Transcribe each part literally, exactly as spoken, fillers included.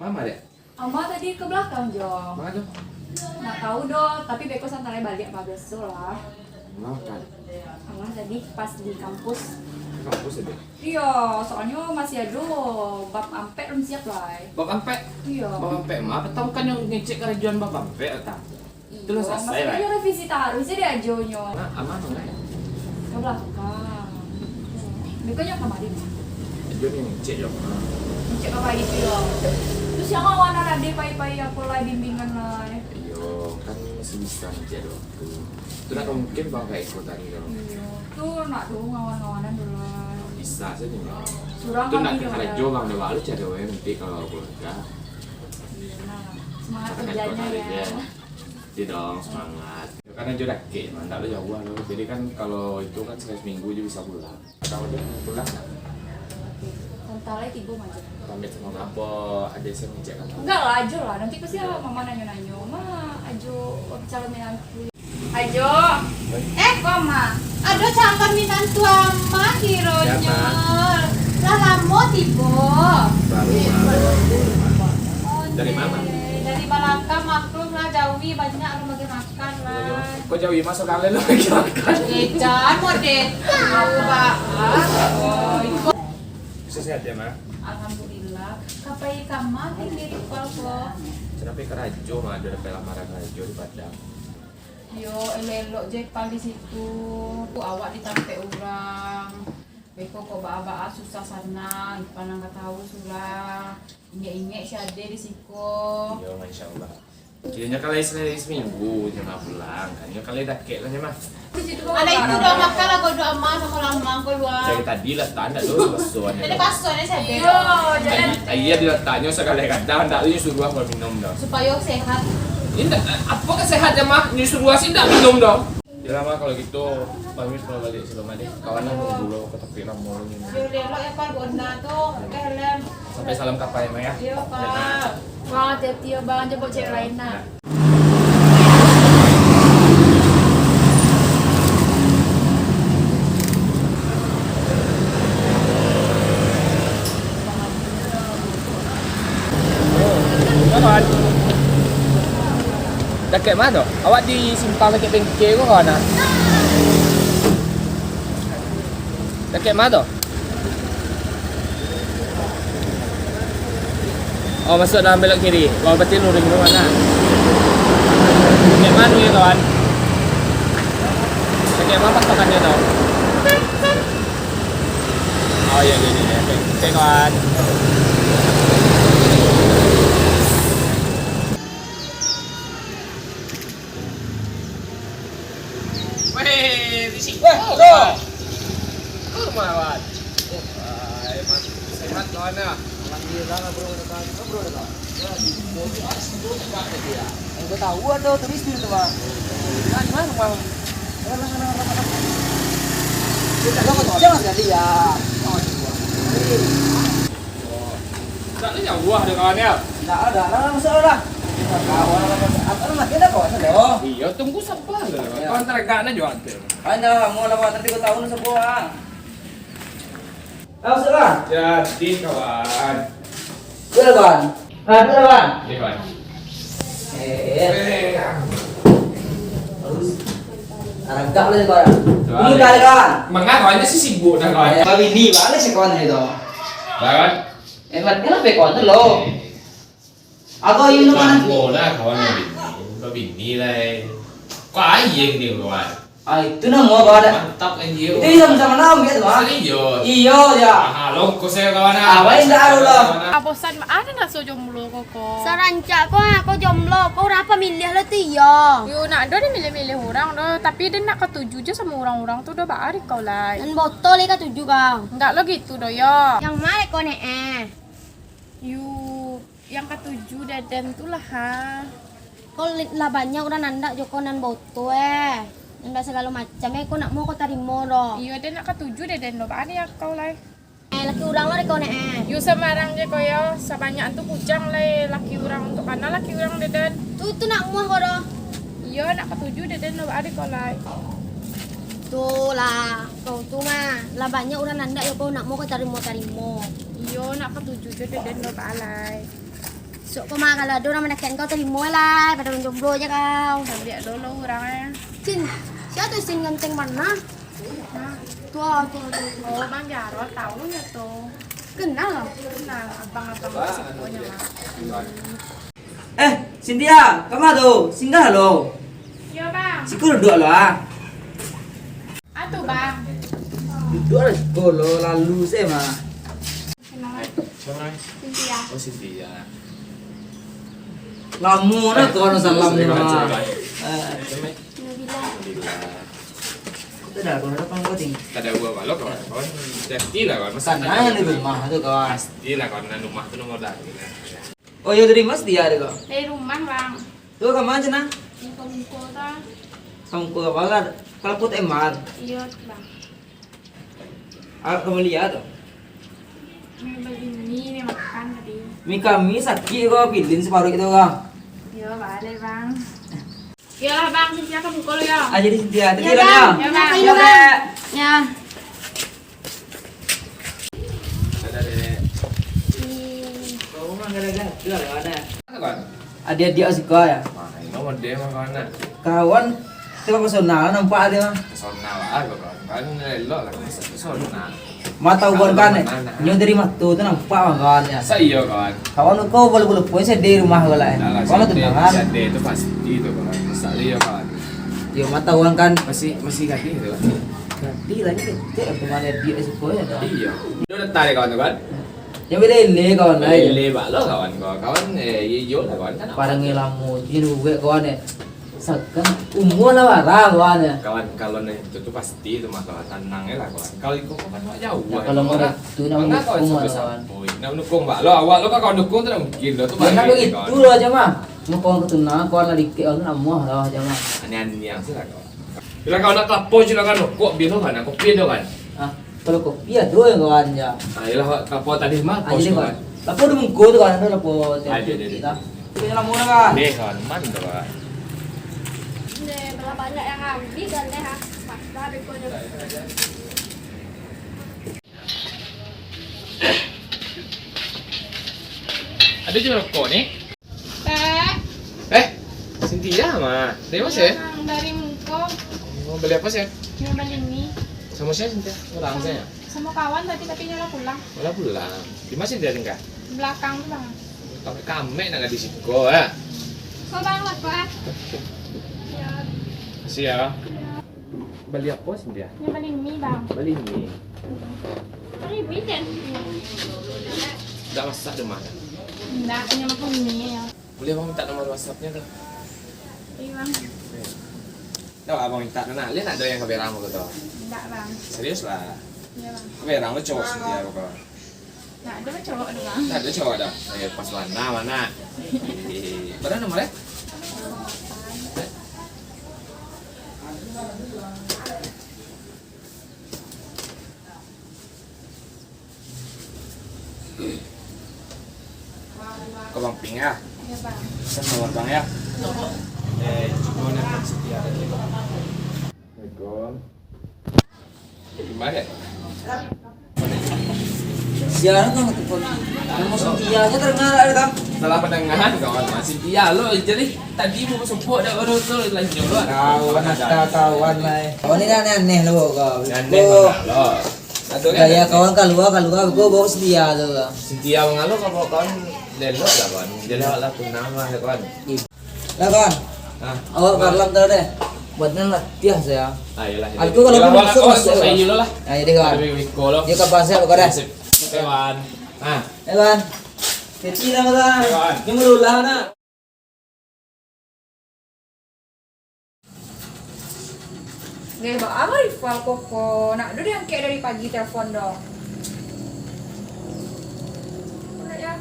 Mama dek? Ama tadi ka balakang jo. Manga tu? Ndak tahu doh, tapi beko santai baliak mah, biaso lah. Makan. Ama tadi pas di kampus. Di kampus aja? Iyo, soalnyo masih ado bab ampek alun siap lai. Bab ampek? Iyo. Bab ampek mah, apo tau kan nyo ngecek karajoan bab ampek, atau? Iyo, itulah salasai, masih lah. Revisi taruih se dek ajonyo. Nah, aman lah. Ka balakang. Bukannya kamari. Ajo ni ngecek yo. Ngecek ka pai tu yo. Terus yang kawan ade pai-pai apo lah bimbingan lah. Iyo, kan masih bisa ngecek ado waktu. Tu nak mungkin bang kayak iko tadi tu. Iyo, tu nak tu ngawan-ngawanan dulu lah. Bisa saja ni. Surang tu nak karajo bang, dah baru cari orang nanti kalau keluarga. Iyo lah. Semangat kerjanya ya. Iya dong, semangat. Kan ajo dakek mah, ndak lo jauah lo. Jadi kan kalau itu kan sekali seminggu je bisa pulang. Kalau dia pulang, ndak? Santai tibo mah ajo. Pamit sama apo, ado yang ngecek kan? Enggak lah, ajo lah. Nanti pasti mama nanyo-nanyo. Ma, ajo calon minantu. Ajo. Eh, kok ma? Ado calon minantu ama kironyo. Siapa? Lah lamo tibo. Baru, baru. Oh, dari mana? Dari Malaka, maklum lah, jauhi banyak rumah. Makan lah. Kok jauh mah, saudara lo lagi makan. Eh, jan mode. Aku ba-, ah, oh, iko. Bisa sehat ya, Ma? Alhamdulillah. Kapai kama tinggi di Pal ko? Jan pai karajo, Ma, ado dapat lamaran karajo di Padang. Yo, elok-elok je Pal di situ. Awak ditampek urang. Beko kok baa-baa susah sanang, Ipal nan ka tahu sulah. Ingek-ingek si ade di siko. Iyo, Masya Allah. Kiranya kalau sekali seminggu, jangan pulang. Kan kalau dakek lah, Mah. Anak itu doh makan lah, kau doh amal sama lamang kau luar. Dari tadi lah tanda tu, basuan. Jadi basuan aja. Iyo, jadi. Iya, dilataknya segala kadang, ndak lu suruh aku minum dah. Supaya sehat. Ini ndak, apa kesehatan, Mah? Ni suruh sih ndak minum dah. Yalah, Mah, kalau gitu, pamit kalau balik dulu, Mah, deh. Kawan lah nunggu lo, ke tepi lah, mau ni. Yo, elok ya, Pal, gonda tu, pakai helm. Sampai salam kapai, Mah, ya. Iyo, Pal. Wah, hati-hati ya, Bang, jangan bawa cewek lain, nak. Kawan. Dakek ma tu? Awak di simpang dakek bengkel ko, kawan, ah? Dakek ma tu? Oh, masuk dalam belok kiri. Oh, berarti luring dulu, kawan, ah. Dakek ma tu ya, kawan? Dakek ma patokannyo tu? Oh, iya, iya, iya. Oke, oke, kawan. Weh, di siko. Weh, lo. Rumah, kawan. Wah, emang sehat, kawan, ya? Alhamdulillah, bro, kawan. Bro, kawan. Yang gue tahu ada turis di rumah. Nah, di mana rumah? Alah, alah, alah, alah. Kita nggak tahu, jangan sekali ya. Jangan semua. Tak ada jauh ada kawan ya? Nggak ada, lah, masuk lah. Kita kawan, lah, masuk. Apa, lah, kita kawan, lah. Iya, tunggu sabar lah. Iya. Kawan teragak aja, kawan. Kawan, jangan lama, lah, kawan. Nanti gue tahu, lah, semua. Masuklah. Jadi, kawan. Sudah, kawan. Ah, sudah, kawan. Jadi, kawan. Eh, eh. Eh, terus. Aragak lah, kawan. Ini kali, kawan. Manga, kawan, si sibuk dah, kawan. Eh, babini, balik si kawan itu. Kawan. Eh, Mat, kenapa kawan tu, lo? Eh. Apo iyo tu, kawan? Lamo lah kawan babini, babini lah, eh. Kok aia gini, kawan? Ah, itu namo apo ado? Mantap, anjir. Itu iyo samo-samo namo biaso tu, ah. Serius? Iyo, ja. Ah, longkos sajo, kawan, ah. Ah, baik, ndak ado lah. Ah, bosan, ado nak so jomblo ko, ko? Sarancak ko, ah, ko jomblo, ko urang apo miliah lo tu, iyo? Yo, nak ado ni miliah-miliah urang doh, tapi den nak katuju jo samo urang-urang tu doh, baa dek kau lai. Nan botol ni katuju kau. Ndak lo gitu doh, yo. Yang ma ko nek, eh? Yo. Yang katuju dek den tu lah, ha. Ko li-, lah banyak urang nan ndak jo ko nan boto, eh. Nan ndak sagalo macam, eh, ko nak mo ko tarimo doh. Iyo, den nak katuju dek den doh, baa ni kau lai. Eh, laki urang lo dek ko nek, eh. Yo, sambarang je ko yo, sabanyak tu bujang lai laki urang tu, kana laki urang dek den. Tu, tu nak muah ko doh. Iyo, nak katuju dek den doh, baa dek kau lai. Tu lah, kau tu mah, lah banyak urang nan ndak yo ko nak mo ko tarimo-tarimo. Iyo, nak katuju jo dek den doh, baa lai. Sok ko mah, kalau ado urang mandakek kau, tarimo lah, pado urang jomblo se kau. Ambiak dulu urang, eh. Sin, sia tu Sin ganteng bana? Nah. Tu, tu, tu. Oh, Bang Jarot, tahu nyo tu. Kenal lah. Kenal, abang-abang siko nyo mah. Eh, Cynthia, kama tu? Singgah lo. Iyo, Bang. Siko duduak lo, ah. Atu, Bang. Duduak lah siko lo, lalu se mah. Kenal. Siapa namanya? Cynthia. Oh, Cynthia. Lamo nah kawan salam ni mah. Eh. Nabila. Nabila. Kau tak ada, kau ada apa kau ting? Tak ada buah balok kawan. Kawan jadi lah kawan. Masa sana tanya di dulu. Rumah tu kawan. Pastilah kawan, nan rumah tu nomor dah. Oh, iyo, dari mas dia ada kau? Dari rumah, Bang. Tu ka ma cenah? Di Pamungko tu. Pamungko ka barat. Kalau put M R. Iyo, Bang. Ah, ka bali a tu? Mie bali mie, mie makan tadi. Mie kami sakik ko, pilin saparuik tu ko. Iyo, baleh, Bang. Iyolah, Bang, Cynthia ka muko lu, yo. Ah, jadi Cynthia. Tadi Bang. Yo, Bang. Yo, Bang. Ya. Ada, Dek. Ih. Kau mah gara-gara tu lah, kawan, eh. Apa, kawan? Adiak-adiak suko, yo. Wah, ino mode mah, kawan, eh. Kawan, tu personal nampak dia mah. Personal lah, kawan. Kan elok lah, masa personal. Mata uban kan, eh. Nyo dari mato tu nampak mah, kawan, yo. Sa iyo, kawan. Kawan ko balu-balu poin sadeh rumah ko lah, eh. Kawan tu tenang, kan. Sadeh tu pasti tu, kawan. Masa iyo, kawan. Yo, mata uban kan. Masih, masih gadih tu. Gadih lah ni, ketek tu mah dia suko yo, dah. Iyo. Udah datang, kawan tu, kan? Yang belele, kawan, lah, yo. Belele bak lo, kawan, kawan. Kawan, eh, iyo, iyo lah, kawan, kan. Parang lamo, jadi buek, kawan, eh. Sakan, umua lah bara, kawan, yo. Kawan, kalau nan itu tu pasti tu mah, kawan. Tanang je lah, kawan. Kalau iko kan awak jauah. Yo, kalau mau tu nak mendukung lah, kawan. Nak mendukung, Pak. Lo, awak lo kan kawan dukung tu nak mungkin lo tu. Yo, nak bagi tu lo aja mah. Mau kawan ketunangan, kawan lah dikit, kawan nak muah lah aja mah. Aniang-aniang se lah, kawan. Bila kawan nak kelapo, silakan rokok, bia tu kan, nak kopi tu kan. Ah, kalau kopi ado yang kawan, yo. Ah, iyolah, kelapo tadi mah. Ah, jadi, kawan. Lapo di muko tu kan, ado lapo. Ah, iya, iya, iya. Lah. Tapi lamo dah, kan? Deh, kawan, man tu, kawan. Deh, malah banyak yang ambil dan deh, ah. Paksa deh kau ni. Ado juo rokok ni? Tek. Eh, Cynthia mah. Dari ma se? Iyo, Bang, dari muko. Oh, bali apo se? Iyo, bali mie. Samo sia, Cynthia? Urang se? Samo kawan tadi, tapi inyo lah pulang. Lah pulang. Di ma Cynthia tingga? Balakang tu, Bang. Kamek-kamek nak gadih siko, yo. Ko, Bang, rokok, ah. Iyo. Makasih, yo. Iyo. Bali apo, Cynthia? Inyo bali mie, Bang. Bali mie? Bali mie, Cen. Ndak masak di rumah? Ndak, inyo makan mie, yo. Buliah abang mintak nomor WhatsApp-nyo tu? Iyo, Bang. Ndak, abang mintak tu nah. Lai ndak ado yang ka berang ko tu? Ndak, Bang. Serius lah? Iyo, Bang. Ka berang tu cowok Cynthia ko. Ndak ado cowok tu, Bang. Ndak ado cowok doh. Eh, pas bana, bana. Eh, bara nomor, eh? Ko Bang Ping, yo? Iyo, Bang. Pesan nomor Bang, yo. Eh, cubo nak setia tadi. Assalamualaikum. Gimana? Sialan tu, telepon. Nama Cynthia aja terdengar ada, Bang. Salah pendengaran, kawan. Cynthia lo jadi tadi mau sempok dah baru tu lanjut lo. Kawan, kawan lah, eh. Kawan ni aneh-aneh lo, kawan. Aneh lo. Gaya kawan kalua, kalua, ko bawa Cynthia tu. Cynthia mangalo, kawan, kawan lelok lah, kawan. Jadi lah tunang lah, kawan. Lah, kawan. Ah. Awak ka dalam tadi deh. Buatnya latiah saya. Ah, iyolah. Aku kalau masuk, masuk, masuk lah. Iyolah. Ah, jadi, kawan. Ada beko lo. Dia kapan saya buka deh. Sip. Oke, kawan. Ah. Eh, kawan. Kecil lah, kawan. Oke, kawan. Ini melulah, nak. Nggak, baa Marifal koko, ndak ado diangkek dari pagi telepon doh. Mana ya?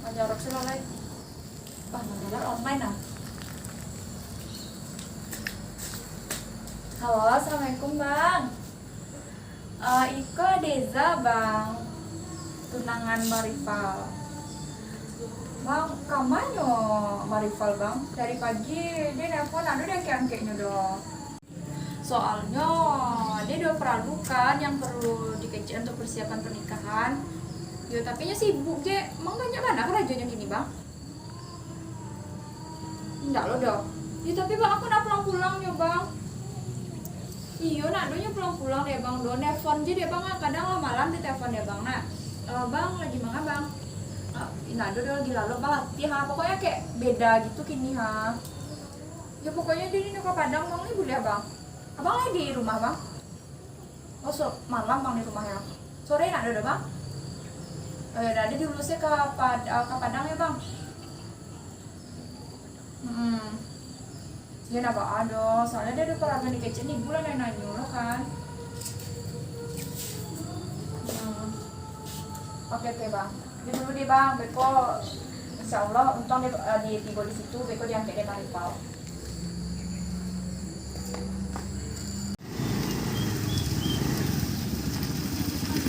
Manyorok sudah lai. Wah, manyorok online ah. Halo, assalamualaikum, Bang. Eh, iko Deza, Bang. Tunangan Marifal. Bang, kamanyo Marifal, Bang? Dari pagi dia nelpon, ndak ado diangkek-angkeknyo doh. Soalnyo, dia ado paralu kan yang paralu dikecek. Persiapan pernikahan. Yo, tapi nyo sibuk je. Emang banyak bana karajonyo kini, Bang? Indak lo doh. Yo, tapi Bang, aku nak pulang-pulang nyo, Bang. Iyo, nak do nyo pulang-pulang dek Bang do. Nelfon je dek Bang, kadang lah malam ditelepon dek Bang, nak. Eh, Bang, lagi manga, Bang? Ah, indak do doh, lagi lalok balatiah, ha. Pokoknyo kek beda gitu kini, ha. Yo, pokoknyo di nino ka Padang, Bang, ni buliah, Bang? Abang lai di rumah, Bang? Oh, so, malam Bang di rumah, yo? Sore ndak ado doh, Bang? Oh, yo, ado, dulu se ka Pad-, eh, ka Padang, yo, Bang? Hmm. Yo, ndak baa doh. Soalnyo ado paragan di kecek ni, bulan nan nanyo lo kan. Hmm. Oke, oke, Bang. Di dulu deh, Bang. Beko, insya Allah, untuang di, eh, di, tibo di situ, beko diangkek dek Maripal.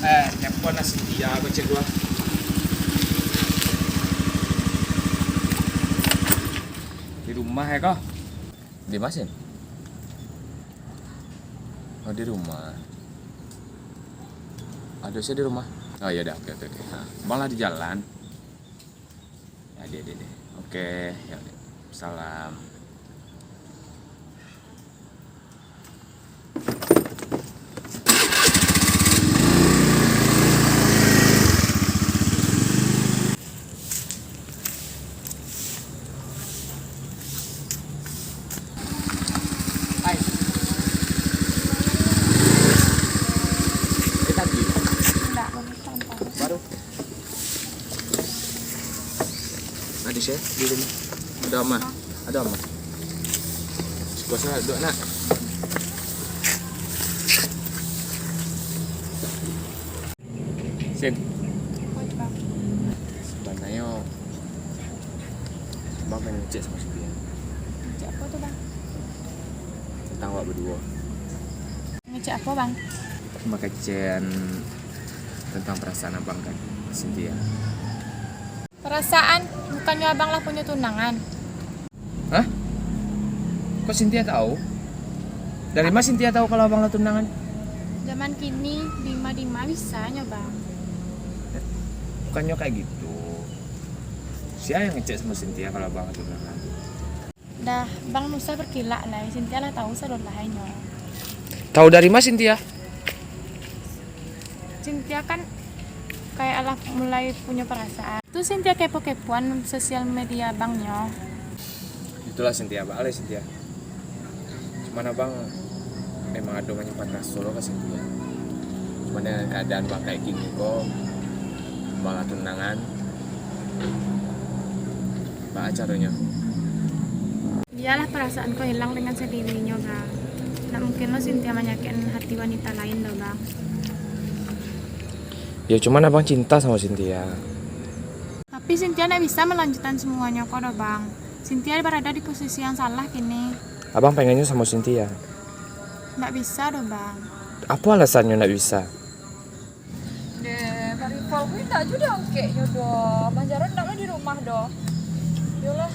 Eh, telepon lah Cynthia, aku cek dulu. Di rumah ya, kau? Di mana, Sin? Oh, di rumah. Ado se di rumah. Oh, iya dah, oke, oke, oke. Ha, Bang lah di jalan. Ade, ade, ade. Oke, yo, ade. Salam. Hai. Eh, tadi. Indak, baru sampai. Baru. Ado se di rumah. Ado Ama. Ado Ama. Siko se duduak, nak. Sin. Apo tu, Bang? Sabananyo, Abang pengen ngecek samo Cynthia. Ngecek apo tu, Bang? Tentang awak baduo. Ngecek apo, Bang? Mangecek tentang perasaan Abang ka Cynthia. Perasaan? Bukannyo Abang lah punyo tunangan? Hah? Kok Cynthia tahu? Dari ma Cynthia tahu kalau Abang lah tunangan? Zaman kini, dima-dima bisa nyo, Bang. Eh, bukannyo kayak gitu. Sia yang ngecek samo Cynthia kalau Abang lah tunangan? Dah, Bang, ndak usah berkilak lai, Cynthia lah tahu sadolahnyo. Tahu dari ma Cynthia? Cynthia kan kayak lah mulai punyo perasaan. Tu Cynthia kepo-kepoan sosial media Abang nyo. Itulah Cynthia, baa lai Cynthia. Cuman Abang memang ado manyimpan raso lo ka Cynthia. Cuman dengan keadaan Abang kayak gini ko, Abang lah tunangan. Baa caronyo? Bialah perasaan ko hilang dengan sendirinyo, Bang. Ndak mungkin lo Cynthia manyakikan hati wanita lain doh, Bang. Yo, cuman Abang cinta samo Cynthia. Tapi Cynthia ndak bisa melanjutkan semuanyo ko doh, Bang. Cynthia berada di posisi yang salah kini. Abang pengennyo samo Cynthia? Ndak bisa doh, Bang. Apo alasannyo ndak bisa? Deh, Maripal, gue ndak juo diangkeknyo doh. Bang Jaron ndak lo di rumah doh. Yolah,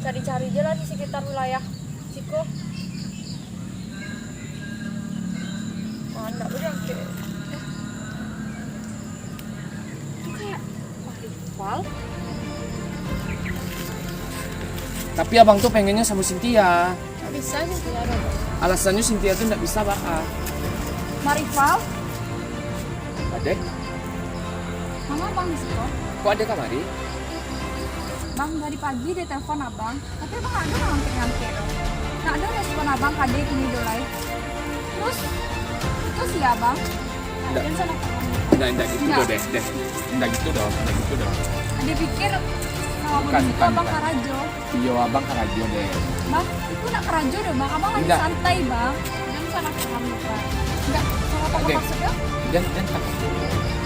cari-cari je lah di sekitar wilayah siko. Wah, ndak lo diangkek. Eh. Itu kayak Maripal. Tapi Abang tu pengennyo samo Cynthia. Ndak bisa Cynthia doh. Alasannyo Cynthia tu ndak bisa, baa. Maripal? Ade? Manga Abang di siko? Kok Ade kamari? Bang, dari pagi dia telepon Abang, tapi Abang ndak ado ngangkek-ngangkek doh. Ndak ado respon Abang ka Ade kini doh lai. Terus, itu sia, Bang? Ndak. Jan salah paham. Ndak, ndak gitu doh, Deh. Deh. Ndak gitu doh, ndak gitu doh. Ade pikir, kalau Bukan, di siko bukan, Abang bukan. karajo. Iyo, Abang karajo, Deh. Bang, itu ndak karajo doh, Bang. Abang lagi Ndak. santai, Bang. Jan salah paham, Bang. Ndak, salah paham Deh. maksudnyo? Jan, jan takut.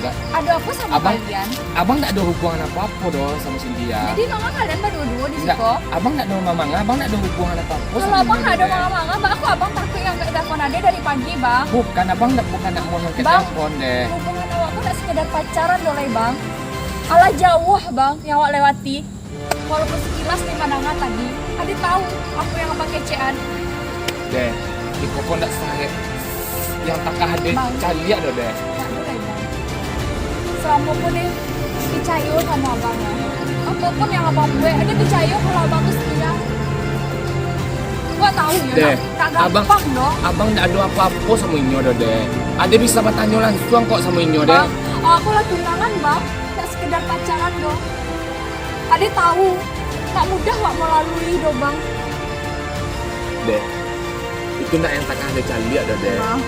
Ndak. Ado apo samo Abang, kalian? Abang ndak ado hubungan apo-apo doh samo Cynthia. Jadi, manga kalian baduo-duo di Ndak. siko? Abang ndak ado mamanga, Abang ndak ado hubungan apo-apo Kalau samo Abang ndak ado Cynthia. mamanga, Bang, aku Abang takuik yang angkek telepon Ade dari pagi, Bang. Bukan, Abang ndak, bukan ndak mau angkek Bang, telepon, Deh. hubungan awak tu ndak sekedar pacaran doh lai, Bang. Alah jauah, Bang, yang awak lewati. Walaupun sekilas di pandanga tadi, Ade tahu apo yang Abang kecekan. Deh, iko ko ndak sah, Deh. Yang takah Ade Bang. caliak doh, Deh. Ndak ado lai, Bang. Selamo ko Dek picayo samo abang lah. Apo pun yang abang buek, Dek picayo kalau abang tu setia. Wak tahu yo, Dek, Dek, tak abang, gampang doh. Abang ndak ado apo-apo samo inyo doh, Dek. Ade bisa batanyo lansuang kok samo inyo, Dek. Bang, aku lah tunangan, Bang. Ndak sekedar pacaran doh. Ade tahu, tak mudah wak malalui doh, Bang. Dek, itu ndak yang takah Ade caliak doh, Dek. Bang,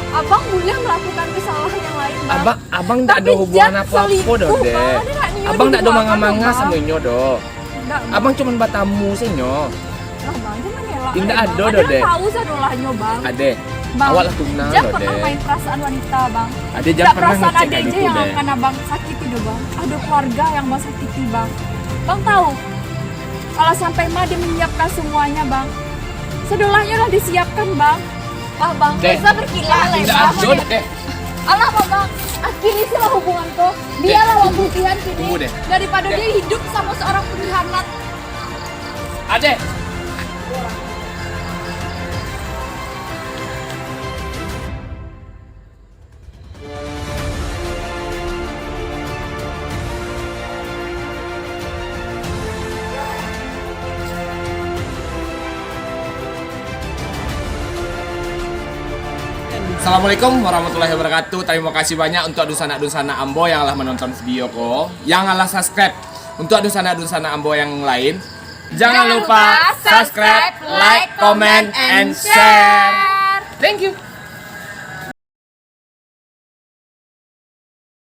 abang buliah melakukan kesalahan yang lain, Bang. Abang, abang ndak ado hubungan apo-apo doh, Dek. Abang ndak ado manga-manga samo inyo doh. Ndak, Bang. Abang cuman batamu sajo. Lah, Bang, jangan elak. Indak ado doh, Dek. Ade tahu sadolahnyo, Bang. Ade, Bang, awak lah tunang doh, Dek. Jan pernah main perasaan wanita, Bang. Ade jan pernah ngecek kayak gitu, Dek. Ndak perasaan Ade je yang akan abang sakiti doh, Bang. Ado keluarga yang abang sakiti, Bang. Bang tahu, kalau sampai ma Ade menyiapkan semuanya, Bang, sadolahnyo lah disiapkan, Bang. Wah, Bang, Dek, Reza berkilah lah, Bang. Indak ado, Dek. Alah, Bang, akhiri se lah hubungan ko. Dek, biarlah wak putuihan kini. Tunggu, Dek. Daripada Dek, dia hidup samo seorang pengkhianat. Ade. Assalamualaikum warahmatullahi wabarakatuh. Tarimo kasih banyak untuak dunsanak-dunsanak ambo yang lah manonton video ko, yang lah subscribe. Untuak dunsanak-dunsanak ambo yang lain, jangan lupa subscribe, like, comment, and share. Thank you.